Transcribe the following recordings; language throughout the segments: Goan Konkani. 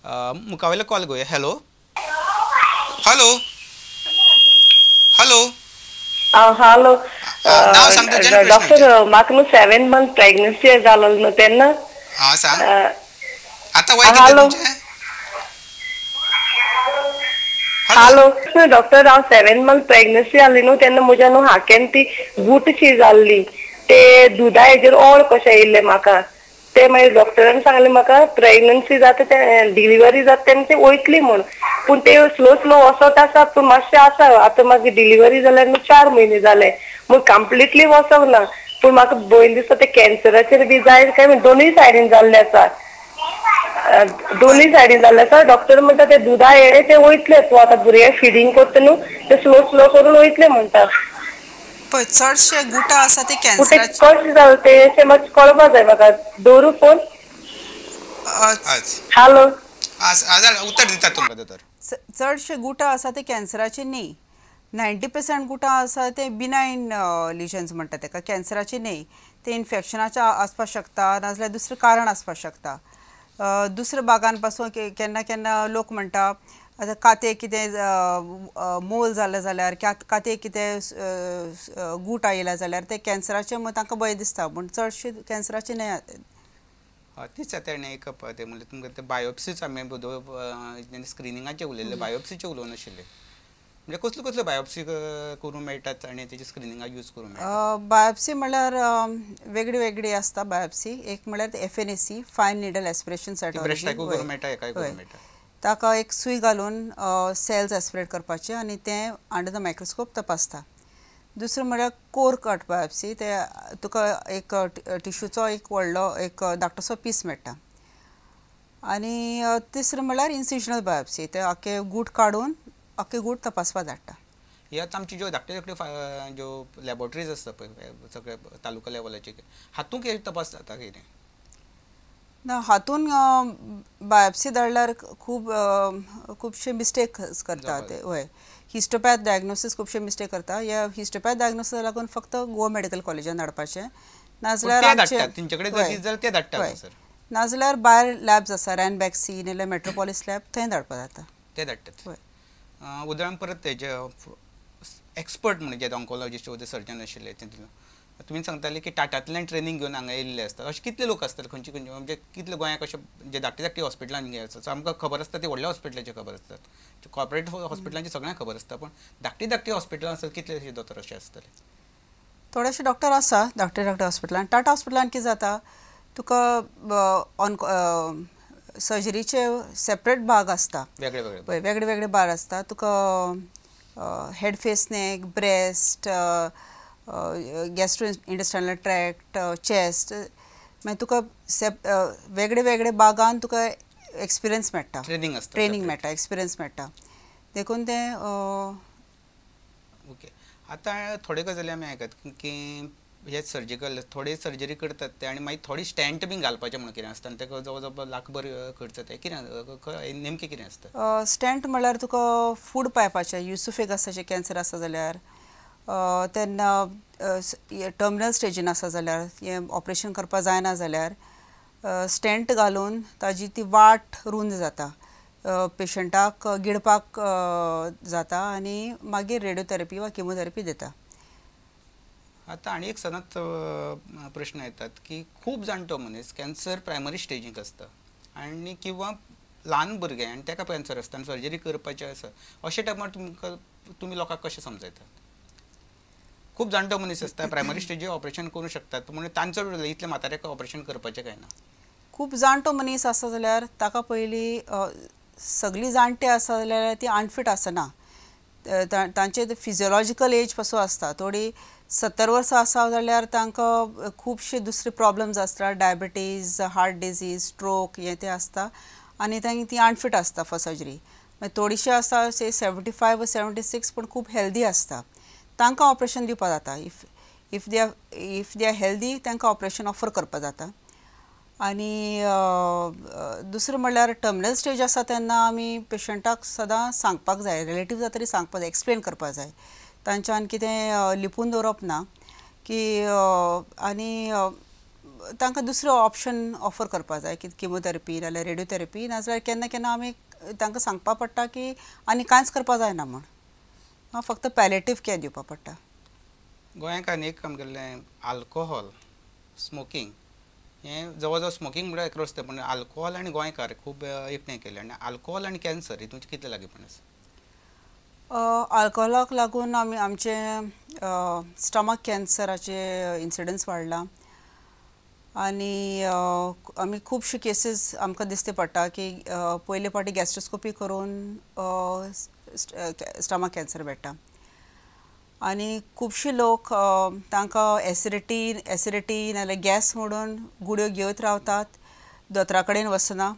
मुखावेलो कॉल घेवया. Hello hello hello hello doctor, म्हाका न्हू 7 मंथ प्रेग्नन्सी जालो न्हू तेन्ना. सांग आतां वय कितलें तुमचें? हॅलो डॉक्टर, हांव 7 मंथ प्रेग्नन्सी जाली न्हू तेन्ना म्हज्या न्हू हाकेन ती गुटशी जाल्ली, ते दुदा हेजेर ओळ कशें येयल्लें म्हाका. ते मागीर डॉक्टरान सांगलें म्हाका प्रेग्नन्सी जाता ते डिलिव्हरी जाता तेन्ना ते वयतली म्हूण, पूण ते स्लो स्लो वचत आसा, पूण मातशें आसा. आतां मागीर डिलिव्हरी जाल्यार न्हू 4 म्हयने जाले, म्हूण कंप्लिटली वचोंक ना, पूण म्हाका भंय दिसता ते कॅन्सराचेर बी जायत काय म्हूण. दोनूय सायडीन जाल्ले आसा, दोनूय सायडीन जाल्ले आसा. डॉक्टर म्हणटा ते दुदा येणे ते वयतले, तूं आतां भुरग्यांक फिडींग करता न्हू ते स्लो स्लो करून वयतले म्हणटा. पळय चडशे गुटां आसा ते कॅन्सराचे कशें जालें तें अशें मातशें कळपा जाय म्हाका. दवरू फोन? हॅलो, उत्तर दिता तुमकां दोतोर. चडशे गुटां आसा ते कॅन्सराचे न्ही, 90% गुटां आसा ते बिनायन लिजन्स म्हणटा तेका, कॅन्सराचे न्ही. ते इन्फेक्शनाचे आसपाक शकता, नाजाल्यार दुसरें कारण आसपाक शकता. दुसऱ्या भागान पासून केन्ना केन्ना लोक म्हणटा आतां काते कितें मोल जालें जाल्यार, काते कितें गूट आयला जाल्यार ते कॅन्सराचें म्हूण तांकां भंय दिसता, पूण चडशे कॅन्सराचे न्हय. तीच आतां ताणें एक तें म्हणलें तुमकां ते बायोप्सीच आमी स्क्रिनिंगाचें उलयल्लें, बायोप्सीचें उलोवं नाशिल्लें. म्हणजे कसल्यो कसल्यो बायोप्सी करूंक मेळटात आनी तेजे स्क्रिनिंगाक यूज करूंक मेळटा? बायोप्सी म्हणल्यार वेगळी वेगळी आसता बायोप्सी. एक म्हणल्यार FNAC, fine needle aspiration cytology, करूंक मेळटा, हेकाय करूंक मेळटा. ताका एक सूय घालून सेल्स एस्पिरेट करपाचे आनी तें अंडर the microscope तपासता. दुसरें म्हणल्यार कोर कट बायोप्सी, ते तुका एक टिश्यूचो एक व्हडलो एक धाकटोसो पीस मेळटा. आनी तिसरें म्हणल्यार इन्सिजनल बायोप्सी, ते आख्खे गूट काडून आख्खे गूट तपासपा धाडटा. हे आतां आमची ज्यो धाकट्यो धाकट्यो ज्यो लॅबोरेटरीज आसता पळय सगळे तालुका लेवलाचे, हातूंत हे तपास जाता कितें ना? हातून बायोप्सी धाडल्यार खूब खुबशे मिस्टेक करता ते. हय, हिस्टोपॅथ डायग्नोसीस खुबशे मिस्टेक करता. ह्या हिस्टोपॅथ डायग्नोसिस लागून फक्त गोवा मेडिकल कॉलेजान धाडपाचें, नाजाल्यार नाजाल्यार भायर लॅब्स आसा, रॅनबॅक्सी नाल्यार मेट्रोपॉलीस लॅब, थंय धाडपा जाता. ते धाडटात. हय, उदाहरण परत तेजे एक्सपर्ट म्हणजे जे ऑन्कोलॉजिस्ट वा सर्जन आशिल्ले तुमी सांगताले की टाटांतल्यान ट्रेनींग घेवन हांगा येयल्ले आसतात, अशे कितले लोक आसतले खंयचे खंयचे म्हणजे कितले गोंयाक अशे जे धाकटे धाकटे हॉस्पिटलांनी गे आसा? आमकां खबर आसता ती व्हडल्या हॉस्पिटलाची खबर आसतात, कॉर्पोरेट हॉस्पिटलांची सगळ्यांक खबर आसता, पूण धाकटी धाकटी हॉस्पिटलां आसतात कितले दोतोर अशे आसतले? थोडेशे डॉक्टर आसा धाकटे धाकटे हॉस्पिटलान. टाटा हॉस्पिटलान कितें जाता, तुका ऑन सर्जरीचे सेपरेट भाग आसता, वेगळे वेगळे वेगळे वेगळे भाग आसता. तुका head face neck, breast, gastro intestinal tract, chest, मागीर तुका वेगळे वेगळे भागान तुका एक्सपिरियन्स मेळटा, ट्रेनींग आसता, ट्रेनींग मेळटा, एक्सपिरियन्स मेळटा, देखून तें. ओके, आतां थोड्यो गजाली आमी आयकत की हे सर्जिकल थोडे सर्जरी करतात ते आनी मागीर थोडी स्टँट बीन घालपाचें म्हणून कितें आसता आनी ताका जवळ जवळ लाखभर खर्च जाता, कितें नेमकें कितें आसता? स्टँट म्हणल्यार तुका फूड पायपाचें, युसोफेगसाचें कॅन्सर आसा जाल्यार, तेन्ना टर्मिनल स्टेजीन आसा जाल्यार, हें ऑपरेशन करपाक जायना जाल्यार स्टँट घालून ताजी ती वाट रूंद जाता, पेशंटाक गिळपाक जाता आनी मागीर रेडियोथेरपी वा किमोथेरपी दिता. आतां आनी एक सदांच प्रश्न येतात की खूब जाणटो मनीस कॅन्सर प्रायमरी स्टेजीक आसता आनी किंवां ल्हान भुरगें आनी ताका कॅन्सर आसता आनी सर्जरी करपाचें आसा, अशे टायमार तुमकां तुमी लोकांक कशें समजायतात? खूब जाणटो मनीस आसता प्रायमरी स्टेजीर ऑपरेशन करूं शकतात, म्हणून तांचो इतले म्हाताऱ्याक ऑपरेशन करपाचें काय ना? खूब जाणटो मनीस आसा जाल्यार ताका पयलीं सगळीं जाणटे आसा जाल्यार ती अनफीट आसना, तांचे फिजियोलॉजिकल एज पासून आसता. थोडी 70 वर्सां आसा जाल्यार तांकां खुबशे दुसरे प्रॉब्लम्स आसता, डायबिटीज, हार्ट डिजीज, स्ट्रोक हें तें आसता आनी तांकां ती अनफीट आसता फॉर सर्जरी. मागीर थोडीशीं आसा से 75 वा 76 पूण खूब हेल्दी आसता, तांकां ऑपरेशन दिवपाक जाता. If they are healthy तांकां ऑपरेशन ऑफर करपाक जाता. आनी दुसरें म्हणल्यार टर्मिनल स्टेज आसा तेन्ना आमी पेशंटाक सदां सांगपाक जाय, रिलेटिव्सां तरी सांगपाक जाय, एक्सप्लेन करपाक जाय, तांच्यान कितें लिपून दवरप ना की. आनी तांकां दुसरो ऑप्शन ऑफर करपा जाय की किमोथेरपी नाजाल्यार रेडियोथेरपी, नाजाल्यार केन्ना केन्ना आमी तांकां सांगपा पडटा की आनी कांयच करपा जायना म्हूण, फक्त पॅलेटीव केअर दिवपा पडटा. गोंयांत आनी एक आमगेलें आल्कोहोल स्मोकींग हें जवळ जवळ स्मोकींग म्हणल्यार एक्रॉस ते, पूण आल्कोहोल आनी गोंयकार खूब एकठांय केले आनी आल्कोहोल आनी कॅन्सर हितून कितलें लागींपण आसा? आल्कोहोलाक लागून आमी आमचे स्टमक कॅन्सराचे इन्सिडन्स वाडला आनी आमी खुबशे केसीस आमकां दिसते पडटा की पयले फावटी गॅस्ट्रोस्कोपी करून स्टमक कॅन्सर मेळटा आनी खुबशे लोक तांकां एसिडिटी नाजाल्यार गॅस म्हणून गुळयो घेवत रावतात, दोतोरा कडेन वचना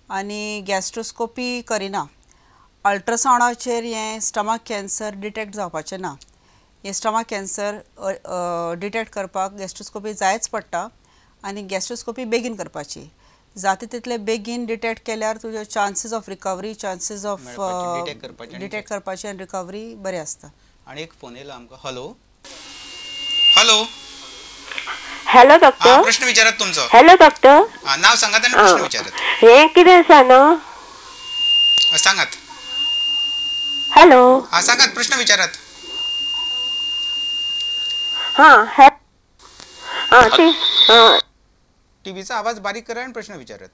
आनी गॅस्ट्रोस्कोपी करिना. अल्ट्रासावंडाचेर हें स्टमक कॅन्सर डिटेक्ट जावपाचें ना. हें स्टमक कॅन्सर डिटेक्ट करपाक गॅस्ट्रोस्कोपी जायच पडटा आनी गॅस्ट्रोस्कोपी बेगीन करपाची, जाता तितले बेगीन डिटेक्ट केल्यार तुजे chances of recovery, chances of detect करपाची आनी रिकवरी बरें आसता. आनी एक फोन येयला आमकां. हॅलो हॅलो हॅलो डॉक्टर, प्रश्न विचारात तुमचो. हॅलो डॉक्टर, नाव सांगात आनी प्रश्न विचारात. हें कितें आसा न्हू, सांगात. हॅलो, सांगात, प्रश्न विचारात. हां, टीव्हीचा आवाज बारीक करा आणि प्रश्न विचारात.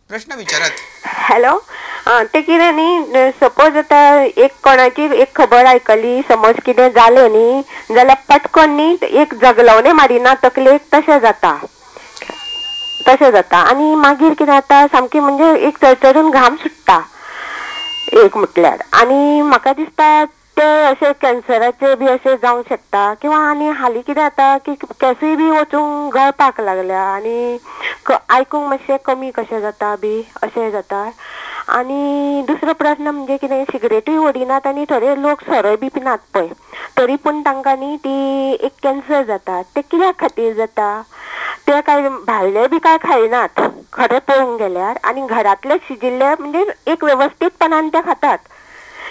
प्रश्न विचारात. हॅलो, ते कितें न्ही, सपोज आतां एक कोणाची एक खबर आयकली, समज कितें जालें न्ही जाल्यार पटकन न्ही एक जगलवणें मारिना तकलेक, तशें जाता, तशें जाता आनी मागीर कितें जाता सामकें म्हणजे एक चडचडून घाम सुट्टा एक म्हटल्यार, आनी म्हाका दिसता ते अशें कॅन्सराचे बी अशें जावंक शकता. किंवा आनी हालीं कितें जाता की केसूय बी वचूंक गळपाक लागल्या आनी आयकूंक मातशें कमी कशें जाता बी अशें जाता. आनी दुसरो प्रश्न म्हणजे कितें, सिगरेटूय ओडिनात आनी थोडे लोक सोरोय बी पिनात पळय, तरी पूण तांकां न्ही ती एक कॅन्सर जाता. ते कित्याक खातीर जाता? ते काय भायले बी काय खायनात खरें पळोवंक गेल्यार, आनी घरांतले शिजिल्ले म्हणजे एक वेवस्थीतपणान ते खातात.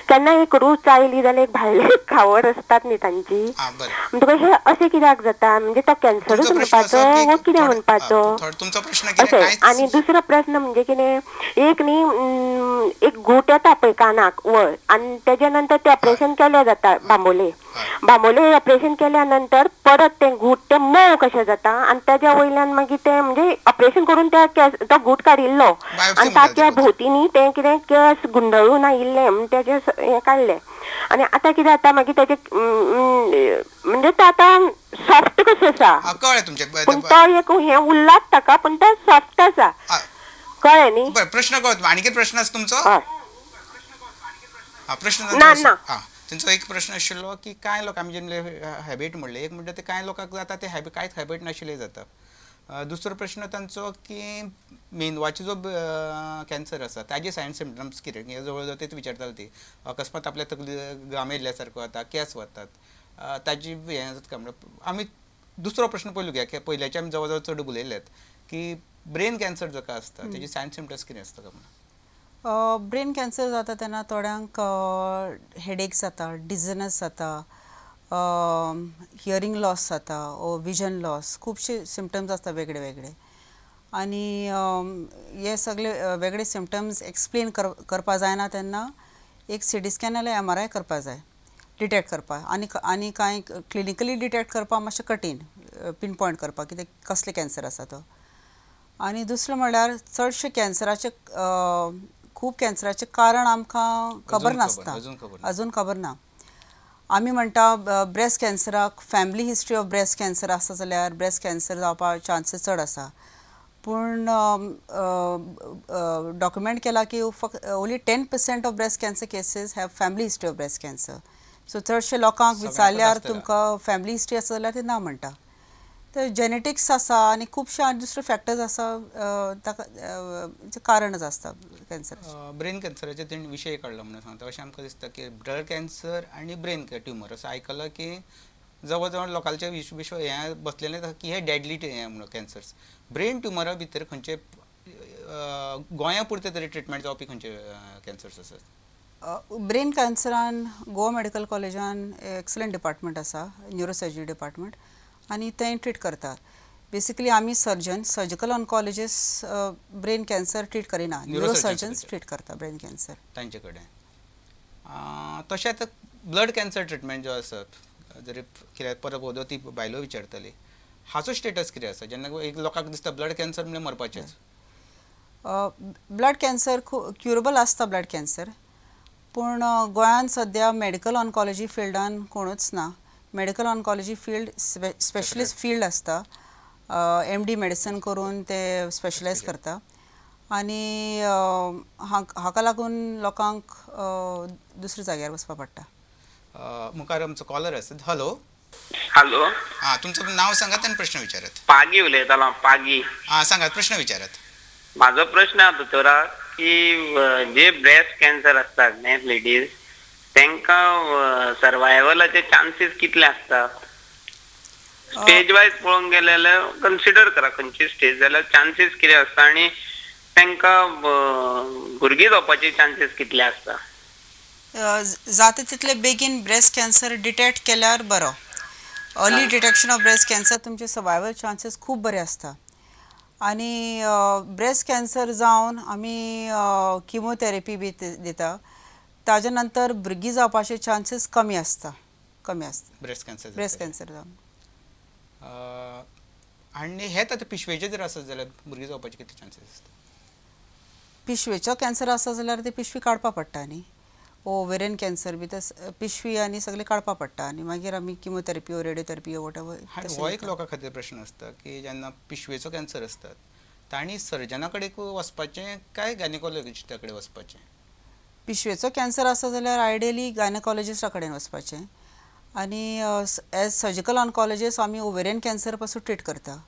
केन्ना एक रूच आयली जाल्यार एक भायले खावड आसतात न्ही तांची, म्हणटकच हे अशें कित्याक जाता? म्हणजे तो कॅन्सरूच म्हणपाचो वो कितें म्हणपाचो अशें. आनी दुसरो प्रश्न म्हणजे कितें, एक न्ही एक घूट येता पळय कानाक वळ, आनी तेज्या नंतर तें ऑपरेशन केलें जाता बांबोले, बांबोले ऑपरेशन केल्या नंतर परत तें घूट तें मोव कशें जाता आनी तेज्या वयल्यान मागीर तें म्हणजे ऑपरेशन करून त्या केस तो घूट काडिल्लो आनी ताच्या भोंवती न्ही तें कितें केस गुंडळून आयिल्लें म्हण तेजें हें काडलें. आनी आतां कितें जाता मागीर तेजें म्हणजे तो आतां सॉफ्ट कसो आसा, पूण तो एक हें उरलाच ताका, पूण तो सॉफ्ट आसा, कळ्ळें न्ही? प्रश्न कळ्ळो. आनी कितें प्रश्न आसा तुमचो? प्रश्न ना ना, तेंचो एक प्रश्न आशिल्लो की कांय लोक आमी जेन्ना हॅबीट म्हणलें, एक म्हणटा ते कांय लोकांक जाता ते हॅबीट, कांयच हॅबीट नाशिल्ले जाता. दुसरो प्रश्न तांचो की मेंदवाचो जो कॅन्सर आसा ताजे सायन सिमटम्स कितें, जवळ जवळ तेच विचारताले ती. अकस्मात आपल्या तकली घाम येयल्ल्या सारको जाता, केंस वतात, ताजी हें जाता काय म्हणल्यार. आमी दुसरो प्रश्न पयलू घ्या, पयल्याचे आमी जवळ जवळ चड उलयल्यात की ब्रेन कॅन्सर जाका आसता तेजी सायन सिमटम्स कितें आसता काय म्हणून. ब्रेन कॅन्सर जाता तेन्ना थोड्यांक हेडेक जाता, डिजनेस जाता, हियरींग लॉस जाता ओ विजन लॉस, खुबशे सिमटम्स आसता वेगळे वेगळे. आनी हे सगळे वेगळे सिमटम्स एक्सप्लेन करपा जायना तेन्ना एक सी टी स्कॅन नाल्यार MRI करपा जाय डिटेक्ट करपाक. आनी आनी कांय क्लिनिकली डिटेक्ट करपाक मातशें कठीण, पिन पॉयंट करपाक कितें कसलें कॅन्सर आसा तो. आनी दुसरें म्हणल्यार चडशे कॅन्सराचे खूब कॅन्सराचें कारण आमकां खबर नासता, अजून खबर ना. आमी म्हणटा breast कॅन्सराक family history of breast cancer आसा जाल्यार ब्रेस्ट कॅन्सर जावपाक चान्सीस चड आसा, पूण डॉक्युमेंट केला की फक्त only 10% of breast cancer cases have family history of breast cancer. So चडशे लोकांक विचारल्यार तुमकां फॅमिली हिस्ट्री आसा जाल्यार ते ना म्हणटा. तर जेनेटिक्स आसा आनी खुबशे आनी दुसरे फॅक्टर्स आसा ताका कारणच आसता कॅन्सर. ब्रेन कॅन्सराचे तेणी विशय काडलो म्हणून सांगता, अशें आमकां दिसता की ब्लड कॅन्सर आनी ब्रेन ट्युमर असो आयकलां की जवळ जवळ लोकांचे विश्व हें बसलेलें की हे डेडली हें म्हणून कॅन्सर्स. ब्रेन ट्युमरा भितर खंयचे गोंया पुरते तरी ट्रिटमेंट जावपी खंयचे कॅन्सर्स आसात? ब्रेन कॅन्सरान गोवा मेडिकल कॉलेजान एक्सलंट डिपार्टमेंट आसा, न्युरोसर्जरी डिपार्टमेंट. आनी थंय ट्रीट करता. बेसिकली आमी surgeon, surgical oncologist brain cancer treat करिना, न्युरोसर्जन्स ट्रीट करता ब्रेन कॅन्सर तांचे कडेन. तशें आतां ब्लड कॅन्सर ट्रिटमेंट जो आसा जरी कित्याक परत वदो ती बायलो विचारतली हाचो स्टेटस कितें आसा जेन्ना एक लोकांक दिसता ब्लड कॅन्सर म्हणल्यार मरपाचेंच. ब्लड कॅन्सर क्युरेबल आसता ब्लड कॅन्सर, पूण गोंयांत सद्या मेडिकल ऑन्कॉलॉजी फिल्डान कोणूच ना. Medical oncology field specialist field आसता, एम डी मेडिसन करून ते स्पेशलायज करता आनी हाका लागून लोकांक दुसऱ्या जाग्यार वचपा पडटा. मुखार आमचो कॉलर आसा. हॅलो. हॅलो. हां, तुमचं नाव सांगात आनी प्रश्न विचारात. पागी उलयतालो, पागी. हां, सांगात, प्रश्न विचारात. म्हाजो प्रश्न आहा दोतोराक की जे ब्रेस्ट कॅन्सर आसतात न्ही लेडीज, तांकां सर्वायवलाचे चान्सीस कितले आसता? स्टेज वायज पळोवंक गेले जाल्यार कन्सिडर करा खंयची स्टेज जाल्यार चान्सीस कितें आसता आनी तांकां भुरगीं जावपाचे चान्सीस कितले आसता? जाता तितले बेगीन ब्रेस्ट कॅन्सर डिटेक्ट केल्यार बरो. Early detection of breast cancer तुमचे सर्वायवल चान्सीस खूब बरे आसता. आनी ब्रेस्ट कॅन्सर जावन आमी किमोथेरपी बी दिता, ताजे नंतर भुरगीं जावपाचे चान्सीस कमी आसता, कमी आसता ब्रेस्ट कॅन्सर. ब्रेस्ट कॅन्सर जावन. आनी हेच आतां पिशवेचें जर आसत जाल्यार भुरगीं जावपाचे कितले चान्सीस आसता? पिशवेचो कॅन्सर आसा जाल्यार ती पिशवी काडपा पडटा न्ही, ओवेरियन कॅन्सर बी ते पिशवी आनी सगळें काडपा पडटा आनी मागीर आमी किमोथेरपी रेडियोथेरपी वॉटेवर. हो एक लोकां खातीर प्रश्न आसता की जेन्ना पिशवेचो कॅन्सर आसता तांणी सर्जना कडेन वचपाचें काय गायनेकॉलॉजिस्टा कडेन वचपाचें? पिशवेचो कॅन्सर आसा जाल्यार आयडियली गायनेकॉलॉजिस्टा कडेन वचपाचें आनी एज सर्जिकल ऑन्कॉलॉजिस्ट आमी ओवेरियन कॅन्सर पासून ट्रीट करता.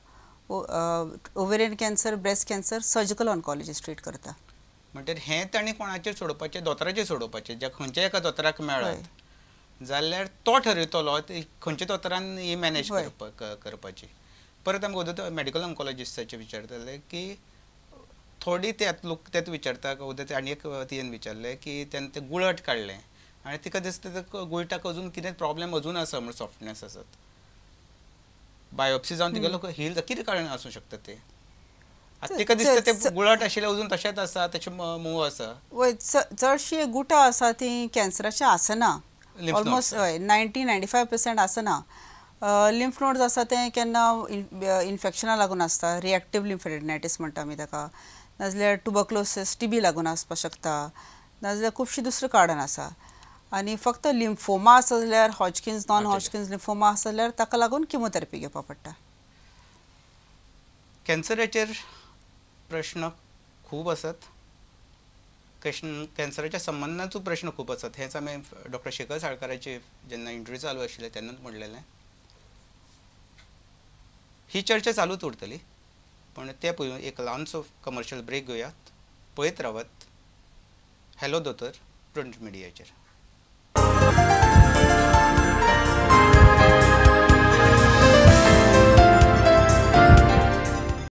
Ovarian cancer, breast cancer surgical oncologist treat करता. म्हणटर हें तांणी कोणाचेर सोडोवपाचें? दोतोराचेर सोडोवपाचें. ज्या खंयच्या एका दोतोराक मेळत जाल्यार तो ठरयतलो खंयच्या दोतोरान ही मॅनेज करपाची. परत आमकां वदोळ मेडिकल ऑन्कॉलॉजिस्टाचें विचारताले की थोडी त्यात लोक तेच विचारता. वदोळ आनी एक तियेन विचारलें की तेन्ना तें गुळट काडलें आनी तिका दिसता ते गुळटाक अजून कितें प्रॉब्लेम अजून आसा म्हण सॉफ्टनेस आसत, बायोप्सी जावन तिगेलो हील, कितें कारण आसूं शकता तें? आतां तिका दिसता ते गुळट आशिल्लें अजून तशेंच आसा, तशें मोव आसा. वय, चडशीं गुटां आसा तीं कॅन्सराचीं आसना, ऑलमोस्ट हय 90-95% आसना. लिम्फ नोड्स आसा तें केन्ना इन्फेक्शना लागून आसता, रिएक्टीव लिम्फेडेनायटीस म्हणटा आमी ताका, नाजाल्यार ट्युबरक्लोसीस टीबी लागून आसपाक शकता, नाजाल्यार खुबशीं दुसरीं कारणां आसा. आनी फक्त लिम्फोमा आसा जाल्यार हॉजकिन्स नॉन हॉजकिन्स लिम्फोमा आसा जाल्यार ताका लागून किमोथेरपी घेवपा पडटा. कॅन्सराचेर प्रश्न खूब आसात, कॅन्सराच्या संबंदांतूय प्रश्न खूब आसात. हेंच आमी डॉक्टर शेखर साळकाराची जेन्ना इंटरव्यू चालू आशिल्ले तेन्नाच म्हणलेलें. ही चर्चा चालूच उरतली, पण ते पळोवन एक ल्हानसो कमर्शियल ब्रेक घेवयात. पळयत रावात हॅलो दोतोर प्रिंट मिडियाचेर.